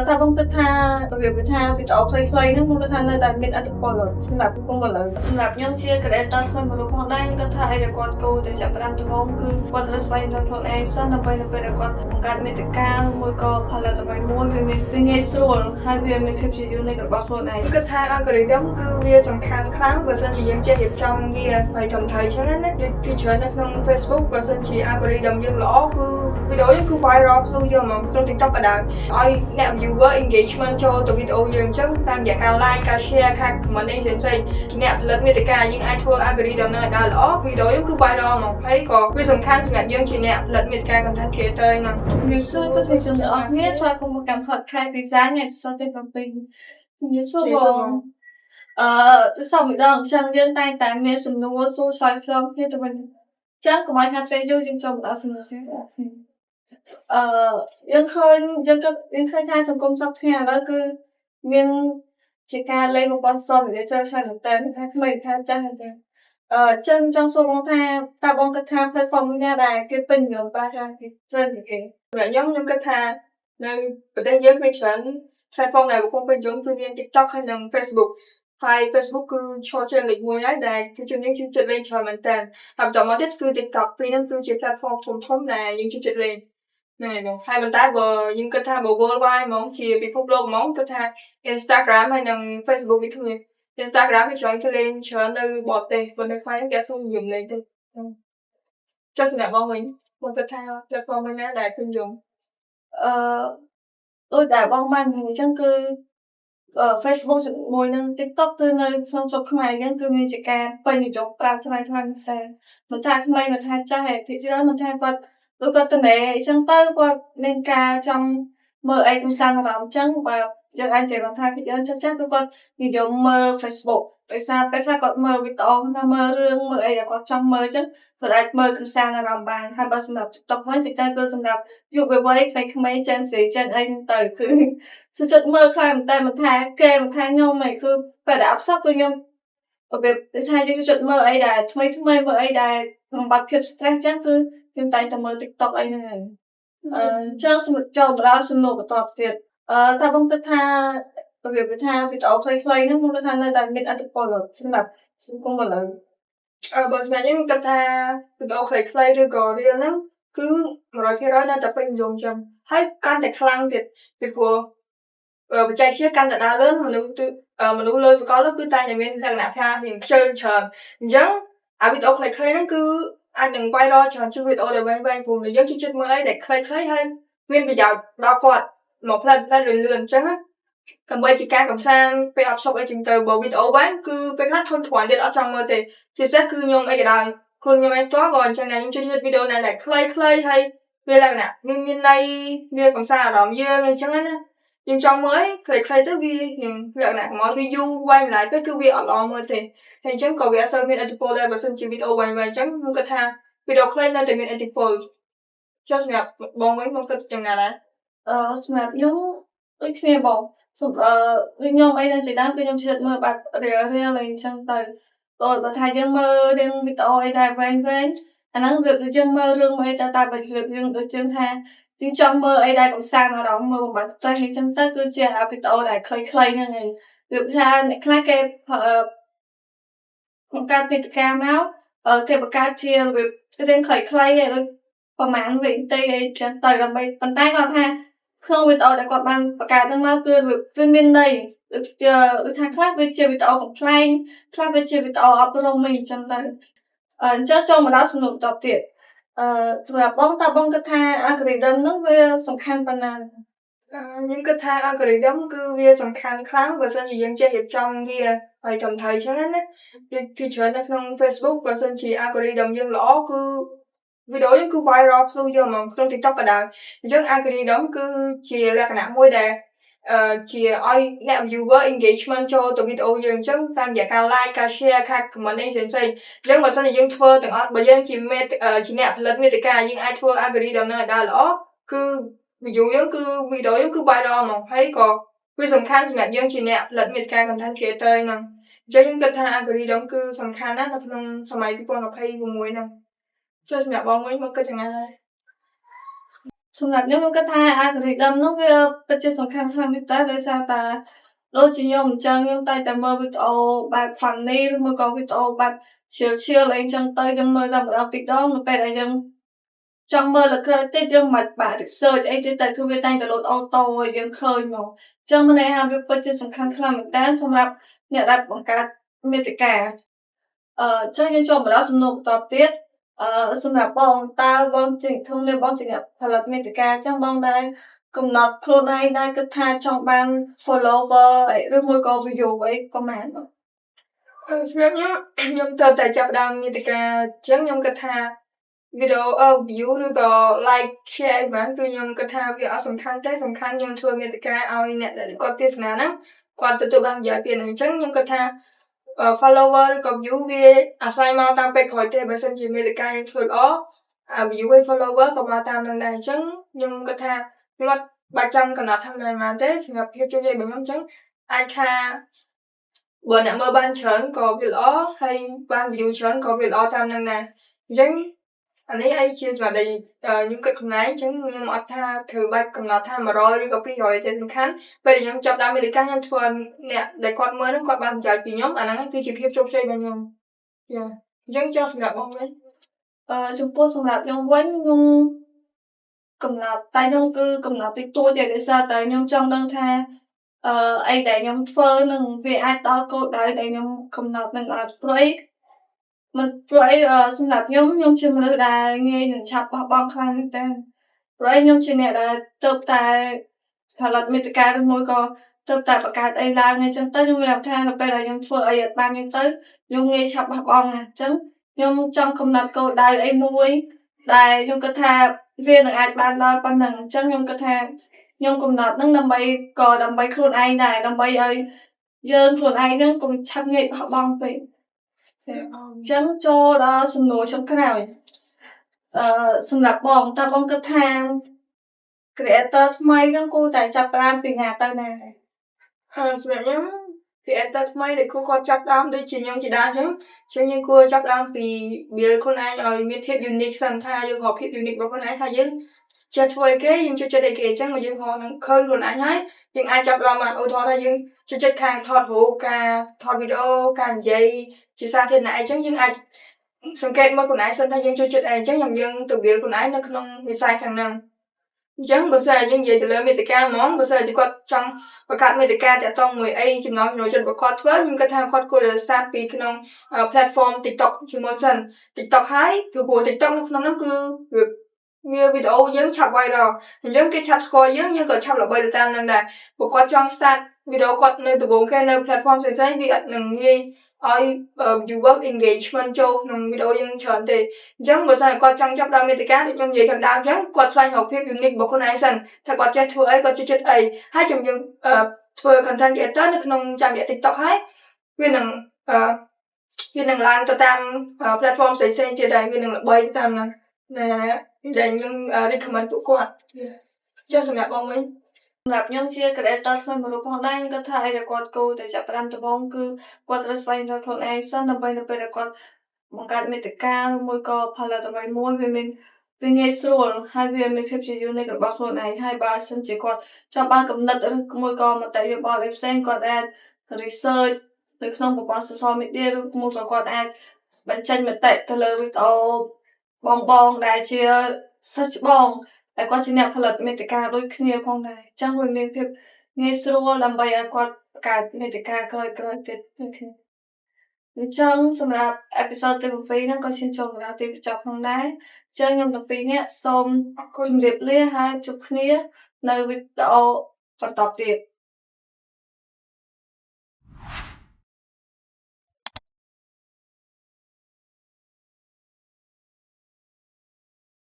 តែបងគិតថារបៀបថាវីដេអូខ្លីៗហ្នឹងបងគិតថានៅតែមានឥទ្ធិពលសម្រាប់គុំឥឡូវសម្រាប់ខ្ញុំជា creator ថ្មីមួយរូបផងដែរខ្ញុំគិតថាអីដែលគាត់គួរតែចាប់ផ្ដើមដំបូងគឺគាត់ត្រូវស្វែងរកខ្លួនឯងសិនដើម្បីនៅពេលដែលគាត់បង្កើតមាតិកាមួយក៏ផលិតអ្វីមួយវាមានវាងាយស្រួលហើយវាមានភាពជា unique របស់ខ្លួនឯង។ គិតថា algorithm គឺវាសំខាន់ខ្លាំងបើសិនជាយើងចេះរៀបចំវាហើយត្រឹមត្រូវចឹងណាដូចពីច្រើននៅក្នុង Facebook បើសិនជា algorithm យើងល្អគឺវីដេអូយើងគឺ viral ភ្លុះយកមកក្នុង TikTok ក៏ដោយឲ្យអ្នក viewer engagement ចូលទៅវីដេអូយើងអញ្ចឹងតាមរយៈការ like ការ share ការ comment អីផ្សេងៗអ្នកផលិតមាតិកាយើងអាចធ្វើ algorithm នឹងឲ្យដើរល្អវីដេអូយើងគឺ viral មកហើយក៏វាសំខាន់សម្រាប់យើងជាអ្នកផលិតមាតិកា content creator ហ្នឹង។ ជំរាបសួរទស្សនិកជនទាំងអស់គ្នាស្វាគមន៍មកកាន់ podcast design ថ្ងៃ episode ទី7ជំរាបសួរបងអឺទស្សសម្ដងអញ្ចឹងយើងតែងតែមានសំណួរសួរឆ្លើយឆ្លងគ្នាទៅវិញអញ្ចឹងកុំឲ្យខាតពេលយូរយើងចូលមកដល់សំណួរគ្នាទាំងអស់គ្នាអឺយើងឃើញយើងគិតយើងឃើញថាសង្គមសព្វថ្ងៃឥឡូវគឺមានជាការលេងប្រព័ន្ធ social media ច្រើនខ្លាំងមែនទែនថាក្មេងថាចាស់អញ្ចឹងអឺចឹងចង់សួរបងថាតើបងគិតថា platform ណាដែលគេពេញនិយមប្រើច្រើនគេច្រើនជាងគេ? សម្រាប់ខ្ញុំខ្ញុំគិតថានៅប្រទេសយើងវាច្រើន platform ដែលកំពុងពេញនិយមគឺមាន TikTok ហើយនិង Facebook ហើយ Facebook គឺឈរជើងលេខ1ហើយដែលគឺជនយើងចូលចិត្តលេងច្រើនមែនតើហើយបន្តមកទៀតគឺ TikTok ពីរហ្នឹងគឺជា platform ធំធំដែលយើងចូលចិត្តលេងហ្នឹងហើយបងហើយប៉ុន្តែបើយើងគិតថាបើ worldwide ហ្មងជាពិភពលោកហ្មងគិតថា Instagram ហើយនិង Facebook វាគ្នា Instagram វាច្រើនគេលេងច្រើននៅបរទេសប៉ុន្តែខ្មែរគេអត់សូវនិយមលេងទេចុះសម្រាប់បងវិញបងគិតថា platform មួយណាដែលពេញនិយម? អឺដូចដែលបងបាននិយាយអញ្ចឹងគឺអឺ Facebook ជាមួយនឹង TikTok គឺនៅក្នុងស្រុកខ្មែរអញ្ចឹងគឺមានជាការពេញនិយមប្រើច្រើនខ្លាំងមែនទែនមិនថាក្មេងមិនថាចាស់ឯងភាគច្រើនមិនថាគាត់ដូចគាត់ទំនេរអញ្ចឹងទៅគាត់មានការចង់មើលអីកម្សាន្តអារម្មណ៍អញ្ចឹងបើយើងអាចនិយាយបានថាភាគច្រើនចាស់ៗគឺគាត់និយមមើល Facebook ដោយសារពេលខ្លះគាត់មើលវីដេអូមើលរឿងមើលអីដែលគាត់ចង់មើលអញ្ចឹងគាត់អាចមើលកម្សាន្តអារម្មណ៍បានហើយបើសម្រាប់ TikTok វិញពិសេសគឺសម្រាប់យុវវ័យក្មេងៗ Gen Z Gen អីហ្នឹងទៅគឺចូលចិត្តមើលខ្លាំងមែនទែនមិនថាគេមិនថាខ្ញុំឯងគឺពេលដែលអផ្សុកគឺខ្ញុំរបៀបដូចថាយើងចូលចិត្តមើលអីដែលថ្មីថ្មីមើលអីដែលបំបាត់ភាព stress អញ្ចឹងគឺខ្ញុំតែងតែមើល TikTok អីហ្នឹងឯងអឺអញ្ចឹងសម្រាប់ចូលមកដល់សំណួរបន្តទៀតអឺតើបងគិតថារបៀបថាវីដេអូខ្លីៗហ្នឹងបងគិតថានៅតែមានឥទ្ធិពលសម្រាប់សង្គមឥឡូវ? អឺបើសម្រាប់ខ្ញុំគិតថាវីដេអូខ្លីៗឬក៏ Reel ហ្នឹងគឺ100%នៅតែពេញនិយមចឹងហើយកាន់តែខ្លាំងទៀតពីព្រោះបច្ចេកវិទ្យាកាន់តែដើរលឿនមនុស្សគឺមនុស្សលើសកលគឺតែងតែមានលក្ខណៈថារៀងខ្ជិលច្រើនអញ្ចឹងអាវីដេអូខ្លីៗហ្នឹងគឺអាចនឹង viral ច្រើនជាងវីដេអូដែលវែងៗព្រោះយើងចូលចិត្តមើលអីដែលខ្លីៗហើយមានប្រយោជន៍ដល់គាត់មកផ្លែតផ្លែតលឿនលឿនអញ្ចឹងណាដើម្បីជាការកំសាន្តពេលអផ្សុកអីចឹងទៅបើវីដេអូវែងគឺពេលខ្លះធុញទ្រាន់ទៀតអត់ចង់មើលទេជាពិសេសគឺខ្ញុំអីក៏ដោយខ្លួនខ្ញុំឯងផ្ទាល់ក៏អញ្ចឹងដែរខ្ញុំចូលចិត្តវីដេអូណាដែលខ្លីៗហើយវាលក្ខណៈមានមានន័យវាកំសាន្តអារម្មណ៍យើងអញ្ចឹងណាយើងចង់មើលអីខ្លីៗទៅវារៀងលក្ខណៈកុំឲ្យវាយូរវែងម្លាយពេកគឺវាអត់ល្អមើលទេហើយអញ្ចឹងក៏វាអត់សូវមានឥទ្ធិពលដែរបើសិនជាវីដេអូវែងៗអញ្ចឹងខ្ញុំគិតថាវីដេអូខ្លីនៅតែមានឥទ្ធិពលចុះសម្រាប់បងវិញបងគិតយ៉ាងណាដែរ? អឺសម្រាប់ខ្ញុំដូចគ្នាបងសម្អឺដូចខ្ញុំអីនឹងជាដើមគឺខ្ញុំចូលចិត្តមើលបែប reel reel អីអញ្ចឹងទៅដូចបើថាយើងមើលរឿងវីដេអូអីដែលវែងវែងអាហ្នឹងវាដូចយើងមើលរឿងអីទៅតែបើយើងដូចយើងថាយើងចង់មើលអីដែលកម្សាន្តអារម្មណ៍មើលបំបាត់ stress អីចឹងទៅគឺជាអាវីដេអូដែលខ្លីៗហ្នឹងឯងវាថាអ្នកខ្លះគេបង្កើតមាតិកាមកគេបង្កើតជារបៀបរឿងខ្លីៗឯងដូចប្រហែលវិនាទីអីចឹងទៅដើម្បីប៉ុន្តែគាត់ថាក្នុងវីដេអូដែលគាត់បានបង្កើតហ្នឹងមកគឺវាមានន័យដូចជាដូចថាខ្លះវាជាវីដេអូកំប្លែងខ្លះវាជាវីដេអូអប់រំអីចឹងទៅអញ្ចឹងចូលមកដល់សំណួរបន្តទៀតអឺសម្រាប់បងតើបងគិតថា algorithm ហ្នឹងវាសំខាន់ប៉ុណ្ណា? អឺខ្ញុំគិតថា algorithm គឺវាសំខាន់ខ្លាំងបើសិនជាយើងចេះរៀបចំវាហើយត្រឹមត្រូវចឹងណាដូចពីច្រើននៅក្នុង Facebook បើសិនជា algorithm យើងល្អគឺវីដេអូយើងគឺ viral ភ្លុះយកហ្មងក្នុង TikTok ក៏ដោយអញ្ចឹង algorithm គឺជាលក្ខណៈមួយដែលអឺជាឲ្យអ្នក viewer engagement ចូលទៅវីដេអូយើងអញ្ចឹងតាមរយៈការ like ការ share ការ comment អីផ្សេងៗអញ្ចឹងបើសិនជាយើងធ្វើទាំងអស់បើយើងជាមេជាអ្នកផលិតមាតិកាយើងអាចធ្វើ algorithm ហ្នឹងឲ្យដើរល្អគឺ view យើងគឺវីដេអូយើងគឺ viral ហ្មងហើយក៏វាសំខាន់សម្រាប់យើងជាអ្នកផលិតមាតិកា content creator ហ្នឹងអញ្ចឹងខ្ញុំគិតថា algorithm គឺសំខាន់ណាស់នៅក្នុងសម័យ2026ហ្នឹងចុះសម្រាប់បងវិញបងគិតយ៉ាងណាដែរ? សម្រាប់ខ្ញុំខ្ញុំគិតថា algorithm នោះវាពិតជាសំខាន់ខ្លាំងមែនតើដោយសារតាដូចជាខ្ញុំអញ្ចឹងខ្ញុំតែងតែមើលវីដេអូបែប funny ឬមួយក៏វីដេអូបែប chill chill អីចឹងទៅយើងមើលតែម្ដងពីរដងនៅពេលដែលយើងចង់មើលលើក្រោយទៀតយើងមិនបាច់ research អីទៀតទៅគឺវាតែងតែលោត auto ឲ្យយើងឃើញហ្មងអញ្ចឹងមានន័យថាវាពិតជាសំខាន់ខ្លាំងមែនតើសម្រាប់អ្នកដែលបង្កើតមាតិកាអញ្ចឹងយើងចូលមកដល់សំណួរបន្តទៀតសម្រាប់បងតើបងជាក្នុងនាមបងជាអ្នកផលិតមាតិកាអញ្ចឹងបងដែរកំណត់ខ្លួនឯងដែរគិតថាចង់បាន follower អីឬមួយក៏ view អីប្រហែលបង សម្រាប់ខ្ញុំខ្ញុំទើបតែចាប់ផ្ដើមមាតិកាអញ្ចឹងខ្ញុំគិតថាវីដេអូview ឬក៏ like share អីហ្មងគឺខ្ញុំគិតថាវាអត់សំខាន់ទេសំខាន់ខ្ញុំធ្វើមាតិកាឲ្យអ្នកដែលគាត់ទស្សនាហ្នឹងគាត់ទទួលបានប្រយោជន៍ពីហ្នឹងអញ្ចឹងខ្ញុំគិតថា follower ឬក៏ view វាអាស្រ័យមកតាមពេលក្រោយទេបើសិនជាមាតិកាយើងធ្វើល្អអា view ហើយ follower ក៏មកតាមនឹងដែរអញ្ចឹងខ្ញុំគិតថាខ្ញុំអត់បាច់ចាំកំណត់ថាប៉ុន្មានទេសម្រាប់ភាពជោគជ័យរបស់ខ្ញុំអញ្ចឹងអាចថាបើអ្នកមើលបានច្រើនក៏វាល្អហើយបាន view ច្រើនក៏វាល្អតាមនឹងដែរអញ្ចឹងអានេះអីជាសម្រាប់ដែលខ្ញុំគិតខ្លួនឯងអញ្ចឹងខ្ញុំអត់ថាត្រូវបាច់កំណត់ថា100ឬក៏200ទេសំខាន់ពេលដែលខ្ញុំចាប់ដើមមាតិកាខ្ញុំធ្វើឲ្យអ្នកដែលគាត់មើលហ្នឹងគាត់បានប្រយោជន៍ពីខ្ញុំអាហ្នឹងគឺជាភាពជោគជ័យរបស់ខ្ញុំយ៉ាអញ្ចឹងចុះសម្រាប់បងវិញ ចំពោះសម្រាប់ខ្ញុំវិញខ្ញុំកំណត់តែខ្ញុំគឺកំណត់តិចតួចទេដោយសារតែខ្ញុំចង់ដឹងថាអីដែលខ្ញុំធ្វើនឹងវាអាចដល់គោលដៅដែលខ្ញុំកំណត់នឹងអត់ព្រោះអីមិនព្រោះអីសម្រាប់ខ្ញុំខ្ញុំជាមនុស្សដែលងាយនឹងឆាប់បោះបង់ខ្លាំងមែនតើព្រោះអីខ្ញុំជាអ្នកដែលទើបតែផលិតមាតិកាឬមួយក៏ទើបតែបង្កើតអីឡើងអីចឹងទៅខ្ញុំមានអារម្មណ៍ថានៅពេលដែលខ្ញុំធ្វើអីអត់បានចឹងទៅខ្ញុំងាយឆាប់បោះបង់ណាស់អញ្ចឹងខ្ញុំចង់កំណត់គោលដៅអីមួយដែលខ្ញុំគិតថាវានឹងអាចបានដល់ប៉ុណ្ណឹងអញ្ចឹងខ្ញុំគិតថាខ្ញុំកំណត់ហ្នឹងដើម្បីក៏ដើម្បីខ្លួនឯងដែរដើម្បីឲ្យយើងខ្លួនឯងហ្នឹងកុំឆាប់ងាយបោះបង់ពេកអញ្ចឹងចូលដល់សំណួរចុងក្រោយសម្រាប់បងតើបងគិតថា creator ថ្មីហ្នឹងគួរតែចាប់ផ្ដើមពីណាទៅណាដែរ សម្រាប់ខ្ញុំ creator ថ្មីដែលគួរគាត់ចាប់ដើមដូចជាខ្ញុំជាដើមអញ្ចឹងចឹងយើងគួរចាប់ដើមពី build ខ្លួនឯងឲ្យមានភាព unique សិនថាយើងរកភាព unique របស់ខ្លួនឯងថាយើងចេះធ្វើអីគេយើងចូលចិត្តអីគេអញ្ចឹងមកយើងរកនឹងឃើញខ្លួនឯងហើយយើងអាចចាប់ដើមបានឧទាហរណ៍ថាយើងចូលចិត្តខាងថតរូបការថតវីដេអូការនិយាយជាសាធារណៈអីចឹងយើងអាចសង្កេតមើលខ្លួនឯងសិនថាយើងចូលចិត្តអីអញ្ចឹងខ្ញុំយើងទៅ build ខ្លួនឯងនៅក្នុងវិស័យខាងហ្នឹងអញ្ចឹងបើសិនជាយើងនិយាយទៅលើមាតិកាហ្មងបើសិនជាគាត់ចង់បង្កើតមាតិកាតាក់ទងមួយអីចំណង់ចំណូលចិត្តរបស់គាត់ធ្វើខ្ញុំគិតថាគាត់គួរតែ start ពីក្នុង platform TikTok ជាមុនសិន TikTok ហើយព្រោះ TikTok នៅក្នុងហ្នឹងគឺវាវីដេអូយើងឆាប់ viral អញ្ចឹងគេឆាប់ស្គាល់យើងយើងក៏ឆាប់ល្បីទៅតាមហ្នឹងដែរព្រោះគាត់ចង់ start វីដេអូគាត់នៅដំបូងគេនៅ platform ផ្សេងៗវាអត់នឹងងាយឲ្យ viewer engagement ចូលក្នុងវីដេអូយើងច្រើនទេអញ្ចឹងបើសិនជាគាត់ចង់ចាប់ដើមមាតិកាដូចខ្ញុំនិយាយខាងដើមអញ្ចឹងគាត់ស្វែងរកភាព unique របស់ខ្លួនឯងសិនថាគាត់ចេះធ្វើអីគាត់ចូលចិត្តអីហើយចាំយើងធ្វើ content creator នៅក្នុងតាមរយៈ TikTok ហើយវានឹងឡើងទៅតាម platform ផ្សេងៗទៀតដែរវានឹងល្បីតាមហ្នឹងណែដែលខ្ញុំ recommend ពួកគាត់ចុះសម្រាប់បងវិញ សម្រាប់ខ្ញុំជា creator ថ្មីមួយរូបផងដែរខ្ញុំគិតថាអីដែលគាត់គួរតែចាប់ផ្ដើមដំបូងគឺគាត់ត្រូវស្វែងរកខ្លួនឯងសិនដើម្បីនៅពេលដែលគាត់បង្កើតមាតិកាឬមួយក៏ផលិតអ្វីមួយវាមានវាងាយស្រួលហើយវាមានភាពជា unique របស់ខ្លួនឯងហើយបើសិនជាគាត់ចង់បានគំនិតឬមួយក៏មតិយោបល់អីផ្សេងគាត់អាច research នៅក្នុងប្រព័ន្ធ social media ឬមួយក៏គាត់អាចបញ្ចេញមតិទៅលើវីដេអូបងៗដែលជាសិស្សច្បងដែលគាត់ជាអ្នកផលិតមាតិកាដូចគ្នាផងដែរអញ្ចឹងវាមានភាពងាយស្រួលដើម្បីឲ្យគាត់បង្កើតមាតិកាក្រោយៗទៀតដូចគ្នាអញ្ចឹងសម្រាប់episode ទី7ហ្នឹងក៏ឈានចូលមកដល់ទីបញ្ចប់ផងដែរអញ្ចឹងខ្ញុំទាំងពីរនាក់សូមជម្រាបលាហើយជួបគ្នានៅវីដេអូបន្តទៀត។